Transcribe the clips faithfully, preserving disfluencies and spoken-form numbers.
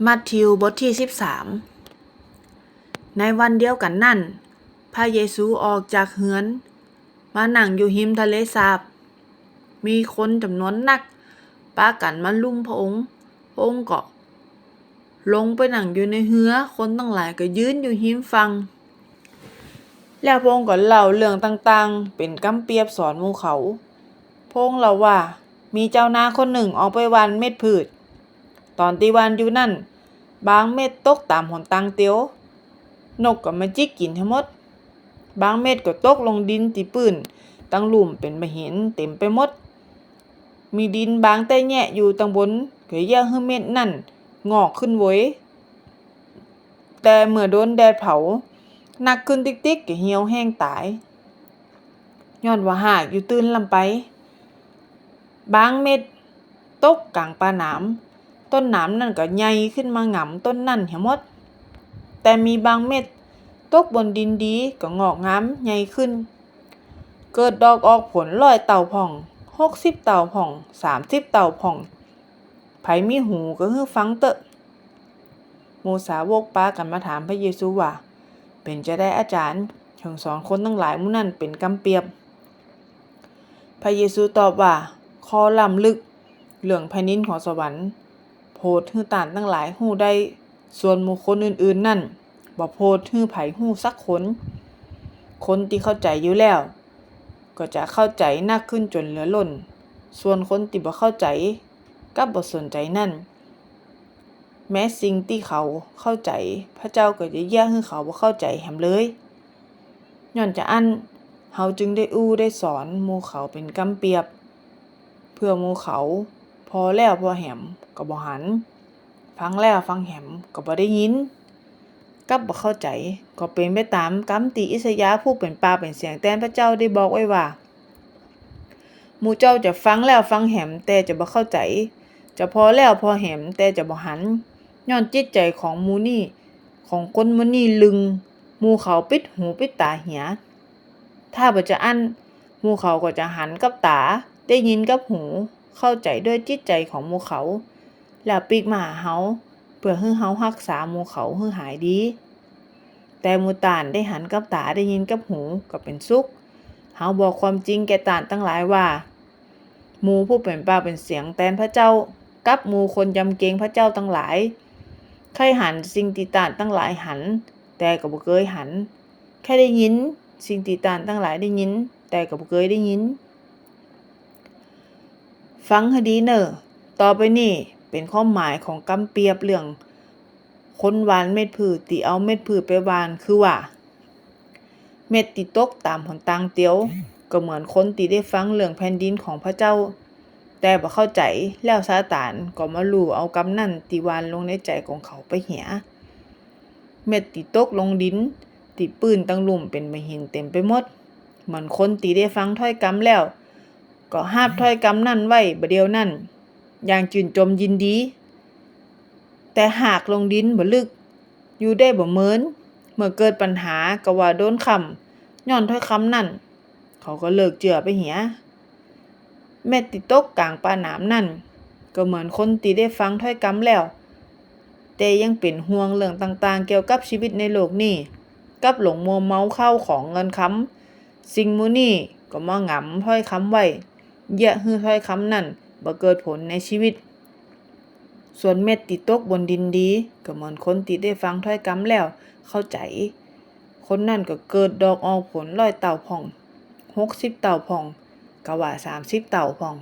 มัทธิวบทตี้สิบสาม ในวันเดียวกั๋นนั้น พระเยซูออกจากเฮือน มานั่งอยู่ฮิมทะเลสาบ มีคนจ๋ำนวนนัก ปากั๋นมาลุ่มพระองค์ พระองค์ก็ลงไปนั่งอยู่ในเฮือ คนตังหลายก็ยืนอยู่ฮิมฝั่ง แล้วพระองค์ก็เล่าเรื่องต่างๆ เป๋นกำเปียบสอนหมู่เขา พระองค์เล่าว่า มีจาวนาคนนึ่งออกไปหว่านเม็ดพืช ต๋อนตี้หว่านอยู่นั้น บางเม็ดตกต๋ามหนตางเตียว นกก็มาจิกกิ๋นหื้อหมด บางเม็ดก็ตกลงดินตี้ปื้น ตังลุ่มเป๋นบ่าหินเต๋มไปหมด มีดินบางแต๊แยะอยู่ตังบน ก็เยียะหื้อเม็ดนั้นงอกขึ้นเวย แต่เมื่อโดนแดดเผา หนักขึ้นติ๊กๆ ก็เหี่ยวแห้งต๋าย ย้อนว่าฮากอยู่ตื้นล้ำไป บางเม็ดตกก๋างป่าหนาม ต้นหนามนั้นก็ใหญ่ขึ้นมาหงำต้นนั้นหื้อหมด แต่มีบางเม็ดตกบนดินดีก็งอกงามใหญ่ขึ้น เกิดดอกออกผลร้อยเต้าพ่อง หกสิบเต้าพ่อง สามสิบเต้าพ่อง ใผมีหูก็หื้อฟังเต๊อะ หมู่สาวกปากั๋นมาถามพระเยซูว่า เป๋นจาใดอาจารย์ เถิงสอนคนตังหลายหมู่นั้นเป๋นกำเปียบ พระเยซูตอบว่า ข้อล้ำลึกเรื่องแผ่นดินของสวรรค์ โผดหื้อต้านตังหลายฮู้ได้ ส่วนหมู่คนอื่นๆ นั้น บ่โผดหื้อใผฮู้สักคน คนตี้เข้าใจ๋อยู่แล้ว ก็จะเข้าใจ๋นักขึ้นจ๋นเหลือล้น ส่วนคนตี้บ่เข้าใจ๋ กับบ่สนใจ๋นั้น แม้สิ่งตี้เขาเข้าใจ๋ พระเจ้าก็จะเยียะหื้อเขาบ่เข้าใจ๋แหมเลย ย้อนจาอั้น เฮาจึงได้อู้ได้สอนหมู่เขาเป๋นกำเปียบ เปื้อหมู่เขาผ่อแล้วผ่อแหมก็บ่หัน ฟังแล้วฟังแหมก็บ่ได้ยิน กับบ่เข้าใจ๋ ก็เป๋นไปต๋ามกำตี้อิสยาห์ผู้เป๋นปากเป๋นเสียงแตนพระเจ้าได้บอกไว้ว่า หมู่เจ้าจะฟังแล้วฟังแหม แต่จะบ่เข้าใจ๋ จะผ่อแล้วผ่อแหม แต่จะบ่หัน ย้อนจิตใจ๋ของหมู่นี้ ของคนหมู่นี้ลึง หมู่เขาปิดหูปิดต๋าเหีย ถ้าบ่จาอั้น หมู่เขาก็จะหันกับต๋า ได้ยินกับหู เข้าใจ๋ด้วยจิตใจ๋ของหมู่เขา แล้วปิ๊กมาหาเฮา เปื้อหื้อเฮาฮักษาหมู่เขาหื้อหายดี แต่หมู่ต้านได้หันกับต๋า ได้ยินกับหู ก็เป๋นสุข เฮาบอกความจริงแก่ต้านตังหลายว่า หมู่ผู้เป๋นปากเป๋นเสียงแตนพระเจ้า กับหมู่คนยำเกรงพระเจ้าตังหลาย ใค่หันสิ่งตี้ต้านตังหลายหัน แต่ก็บ่เกยหัน ใค่ได้ยินสิ่งตี้ต้านตังหลายได้ยิน แต่ก็บ่เกยได้ยิน ฟังหื้อดีเน่อ ต่อไปนี้เป๋นความหมายของกำเปียบเรื่องคนหว่านเม็ดพืชตี้เอาเม็ดพืชไปหว่าน คือว่า เม็ดตี้ตกต๋ามหนตางเตียว ก็เหมือนคนตี้ได้ฟังเรื่องแผ่นดินของพระเจ้า แต่บ่เข้าใจ๋ แล้วซาตานก็มาลู่เอากำนั้นตี้หว่านลงในใจ๋ของเขาไปเหีย เม็ดตี้ตกลงดินตี้ปื้นตังลุ่มเป๋นบ่าหินเต๋มไปหมด เหมือนคนตี้ได้ฟังถ้อยกำแล้ว ก็ฮับถ้อยกำนั้นไว้บ่าเดี่ยวนั้น อย่างจื่นจมยินดี แต่ฮากลงดินบ่ลึก อยู่ได้บ่เมิน เมื่อเกิดปัญหาก็ว่าโดนค่ำ ย้อนถ้อยกำนั้น เขาก็เลิกเจื้อไปเหีย เม็ดตี้ตกก๋างป่าหนามนั้น ก็เหมือนคนตี้ได้ฟังถ้อยกำแล้ว แต่ยังเป๋นห่วงเรื่องต่างๆ เกี่ยวกับจีวิตในโลกนี้ กับหลงมัวเมาข้าวของเงินคำ สิ่งหมู่นี้ก็มาหงำถ้อยกำไว้ เยียะหื้อถ้อยกำนั้นบ่เกิดผลในจีวิต ส่วนเม็ดตี้ตกบนดินดี ก็เหมือนคนตี้ได้ฟังถ้อยกำแล้วเข้าใจ๋ คนนั้นก็เกิดดอกออกผลร้อยเต้าพ่อง หกสิบเต้าพ่อง กาว่าสามสิบเต้าพ่อง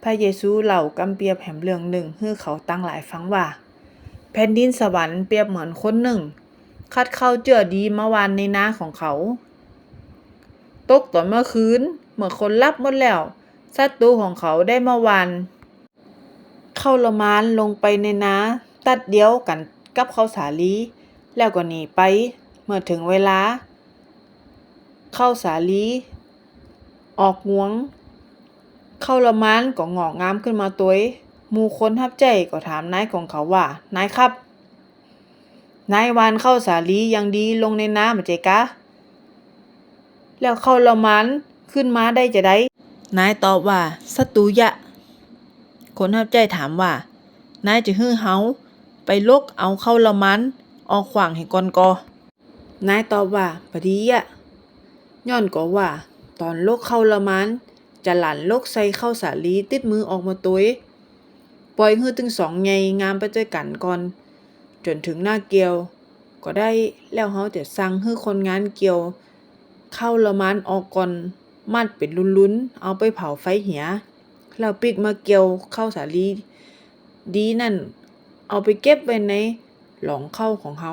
พระเยซูเล่ากำเปียบแหมเรื่องนึ่งหื้อเขาตังหลายฟังว่า แผ่นดินสวรรค์เปียบเหมือนคนนึ่ง คัดข้าวเจื้อดีมาหว่านในนาของเขา ตกต๋อนเมื่อคืน เมื่อคนหลับหมดแล้ว ศัตรู๋ของเขาได้มาหว่านข้าวละมานลงไปในนา ตั๊ดเดียวกั๋นกับข้าวสาลี แล้วก็หนีไป เมื่อเถิงเวลา ข้าวสาลีออกงวง ข้าวละมานก็งอกงามขึ้นมาตวย หมู่คนฮับใจ๊ก็ถามนายของเขาว่า นายครับ นายหว่านข้าวสาลีอย่างดีลงในนาบ่ใจ้กา แล้วข้าวละมานขึ้นมาได้จาใด นายตอบว่า ศัตรู๋เยียะ คนฮับใจ๊ถามว่า นายจะหื้อเฮา ไปหลกเอาข้าวละมานออกขว้างหื้อก่อนก่อ นายตอบว่า บ่ดีอะ ย้อนก่อว่า ต๋อนหลกข้าวละมาน จะหลั่นหลกใส่ข้าวสาลีติดมือออกมาตวย ป่อยหื้อตึงสองใหญ่งามไปตวยกั๋นก่อน จ๋นเถิงหน้าเกี่ยวก็ได้ แล้วเฮาจะสั่งหื้อคนงานเกี่ยวข้าวละมานออกก่อน มัดเป๋นลุนๆ เอาไปเผาไฟเหีย แล้วปิ๊กมาเกี่ยวข้าวสาลีดีนั้น เอาไปเก็บไว้ในหลองข้าวของเฮา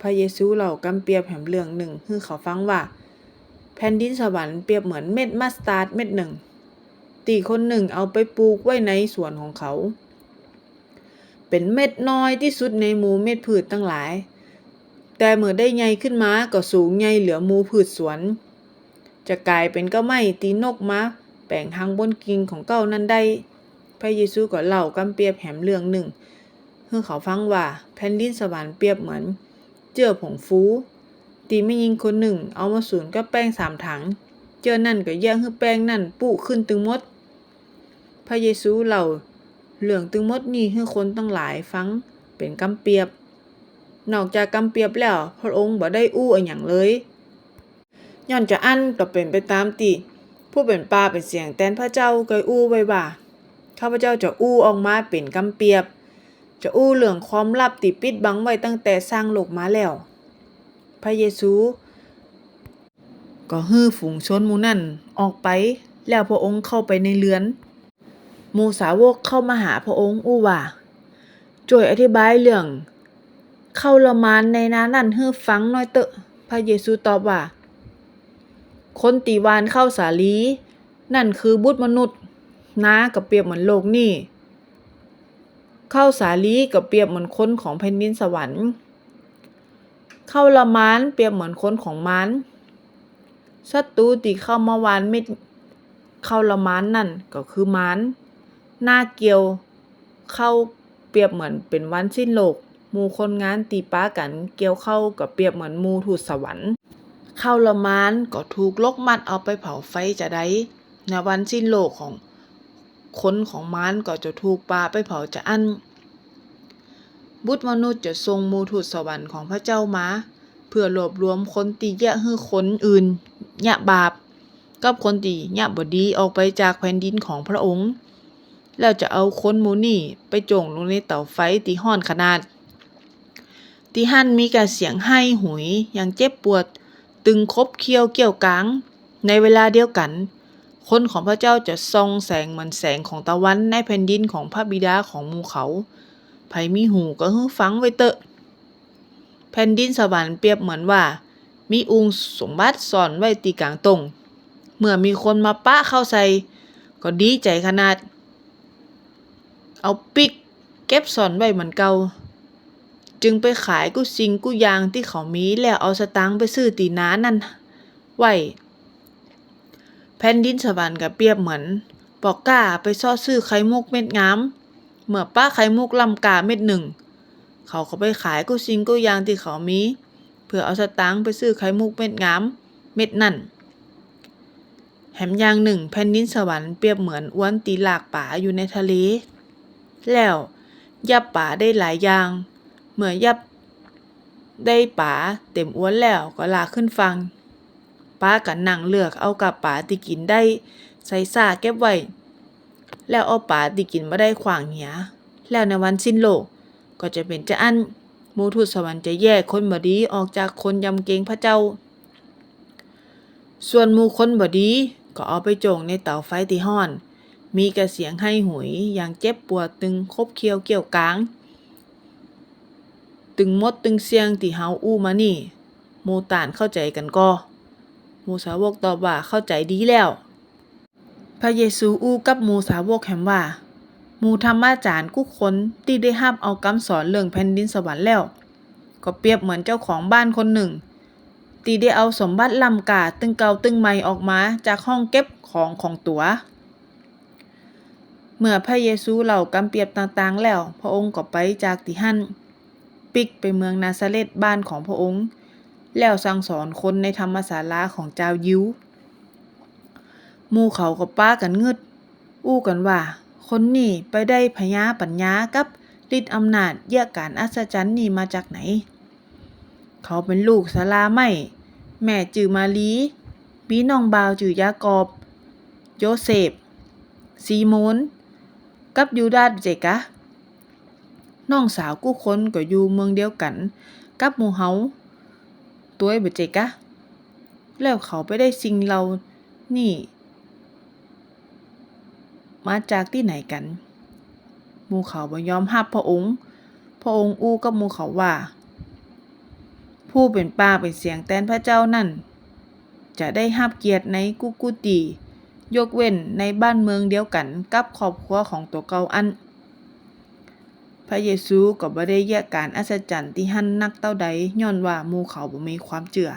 พระเยซูเล่ากำเปรียบแหมเรื่องนึ่งหื้อเขาฟังว่า แผ่นดินสวรรค์เปรียบเหมือนเม็ดมัสตาร์ดเม็ดนึ่ง ตี้คนนึ่งเอาไปปูกไว้ในสวนของเขา เป๋นเม็ดน้อยตี้สุดในหมู่เม็ดพืชตังหลาย แต่เมื่อได้ใหญ่ขึ้นมาก็สูงใหญ่เหลือหมู่พืชสวน จะก๋ายเป๋นก้าวไม้ตี้นกมาแป๋งฮังบนกิ่งของเก๊านั้นได้ พระเยซูก็เล่ากำเปรียบแหมเรื่องนึ่งหื้อเขาฟังว่า แผ่นดินสวรรค์เปรียบเหมือนเจื้อผงฟู ตี้แม่ญิงคนนึ่งเอามาสูนกับแป้งสามถัง เจื้อนั้นก็เยียะหื้อแป้งนั้นปุขึ้นตึงหมด พระเยซูเล่าเรื่องตึงหมดนี้หื้อคนตังหลายฟังเป๋นกำเปรียบ นอกจากกำเปรียบแล้ว พระองค์บ่ได้อู้อะหยังเลย ย้อนจาอั้นก็เป๋นไปต๋ามตี้ผู้เป๋นป่าเป๋นเสียงแตนพระเจ้าเกยอู้ไว้ว่า ข้าพเจ้าจะอู้ออกมาเป๋นกำเปรียบ จะอู้เรื่องความลับตี้ปิดบังไว้ตั้งแต่สร้างโลกมาแล้ว พระเยซูก็หื้อฝูงชนหมู่นั้นออกไป แล้วพระองค์เข้าไปในเฮือน หมู่สาวกเข้ามาหาพระองค์อู้ว่า จ้วยอธิบายเรื่องข้าวละมานในนานั้นหื้อฟังหน้อยเต๊อะ พระเยซูตอบว่า คนตี้หว่านข้าวสาลี นั้นคือบุตรมนุษย์ นาก็เปรียบเหมือนโลกนี้ ข้าวสาลีก็เปรียบเหมือนคนของแผ่นดินสวรรค์ ข้าวละมานเปรียบเหมือนคนของมาร ศัตรูตี้เข้ามาหว่านเม็ดข้าวละมานนั้นก็คือมาร นาเกี่ยวข้าวเปรียบเหมือนเป๋นวันสิ้นโลก หมู่คนงานตี้ปากั๋นเกี่ยวข้าวก็เปรียบเหมือนหมู่ทูตสวรรค์ ข้าวละมานก็ถูกหลกมัดเอาไปเผาไฟจาใด ในวันสิ้นโลกของคนของมารก็จะถูกปาไปเผาจาอั้น บุตรมนุษย์จะส่งหมู่ทูตสวรรค์ของพระเจ้ามา เพื่อรวบรวมคนตี้เยียะหื้อคนอื่นเยียะบาป กับคนตี้เยียะบ่ดีออกไปจากแผ่นดินของพระองค์ แล้วจะเอาคนหมู่นี้ไปโจ้งลงในเตาไฟตี้ฮ้อนขนาด ตี้หั้นมีก้าเสียงไห้หุยอย่างเจ็บปวด ตึงขบเขี้ยวเกี้ยวกาง ในเวลาเดียวกั๋น คนของพระเจ้าจะส่องแสงเหมือนแสงของตะวันในแผ่นดินของพระบิดาของหมู่เขา ใผมีหูก็หื้อฟังไว้เต๊อะ แผ่นดินสวรรค์เปรียบเหมือนว่า มีอุ้งสมบัติซ่อนไว้ตี้ก๋างต้ง เมื่อมีคนมาปะเข้าใส่ ก็ดีใจ๋ขนาด เอาปิ๊กเก็บซ่อนไว้เหมือนเก่า จึงไปขายกู้สิ่งกู้อย่างตี้เขามี แล้วเอาสตางค์ไปซื้อตี้นานั้นไว้ แผ่นดินสวรรค์ก็เปรียบเหมือนป้อก๊าไปเซาะซื้อไข่มุกเม็ดงาม เมื่อปะไข่มุกล้ำก้าเม็ดนึ่ง เขาก็ไปขายกู้สิ่งกู้อย่างตี้เขามี เพื่อเอาสตางค์ไปซื้อไข่มุกเม็ดงามเม็ดนั้น แหมอย่างนึ่ง แผ่นดินสวรรค์เปรียบเหมือนอวนตี้ลากป๋าอยู่ในทะเล แล้วยับป๋าได้หลายอย่าง เมื่อยับได้ป๋าเต๋มอวนแล้วก็ลากขึ้นฝั่ง ปากั๋นนั่งเลือกเอาก้าป๋าตี้กิ๋นได้ใส่ซ้าเก็บไว้ แล้วเอาป๋าตี้กิ๋นบ่ได้ขว้างเหีย แล้วในวันสิ้นโลกก็จะเป๋นจาอั้น หมู่ทูตสวรรค์จะแยกคนบ่ดีออกจากคนยำเกรงพระเจ้า ส่วนหมู่คนบ่ดีก็เอาไปโจ้งในเตาไฟตี้ฮ้อน มีก้าเสียงไห้หุยอย่างเจ็บปวดตึงขบเขี้ยวเกี้ยวกาง ตึงหมดตึงเสี้ยงตี้เฮาอู้มานี่ หมู่ต้านเข้าใจ๋กั๋นก่อ หมู่สาวกตอบว่า เข้าใจ๋ดีแล้ว พระเยซูอู้กับหมู่สาวกแหมว่า หมู่ธรรมาจ๋ารย์กู้คนตี้ได้ฮับเอากำสอนเรื่องแผ่นดินสวรรค์แล้ว ก็เปรียบเหมือนเจ้าของบ้านคนนึ่ง ตี้ได้เอาสมบัติล้ำก้าตึงเก่าตึงใหม่ออกมาจากห้องเก็บของของตั๋ว เมื่อพระเยซูเล่ากำเปรียบต่างๆ แล้ว พระองค์ก็ไปจากตี้หั้น ปิ๊กไปเมืองนาซาเร็ธบ้านของพระองค์ แล้วสั่งสอนคนในธรรมศาลาของจาวยิว หมู่เขาก็ปากั๋นงืด อู้กั๋นว่า คนนี้ไปได้ผญาปั๋ญญากับ ฤทธิ์อำนาจเยียะก๋านอัศจรรย์นี้มาจากไหน เขาเป๋นลูกสาราไม้ แม่จื้อมารีย์ มีน้องบ่าวจื้อยากอบ โยเซฟ ซีโมน กับยูดาสบ่ใจ้กา น้องสาวกู้คนก็อยู่เมืองเดียวกั๋นกับหมู่เฮาตวยบ่ใจ้กา แล้วเขาไปได้สิ่งเหล่านี้มาจากตี้ไหนกั๋น หมู่เขาบ่ยอมฮับพระองค์ พระองค์อู้กับหมู่เขาว่า ผู้เป๋นปากเป๋นเสียงแตนพระเจ้านั้น จะได้ฮับเกียรติในกู้ๆ ตี้ ยกเว้นในบ้านเมืองเดียวกั๋นกับครอบครัวของตั๋วเก่าอั้น พระเยซูก็บ่ได้เยียะก๋านอัศจรรย์ตี้หั้นนักเต้าใด ย้อนว่าหมู่เขาบ่มีความเจื้อ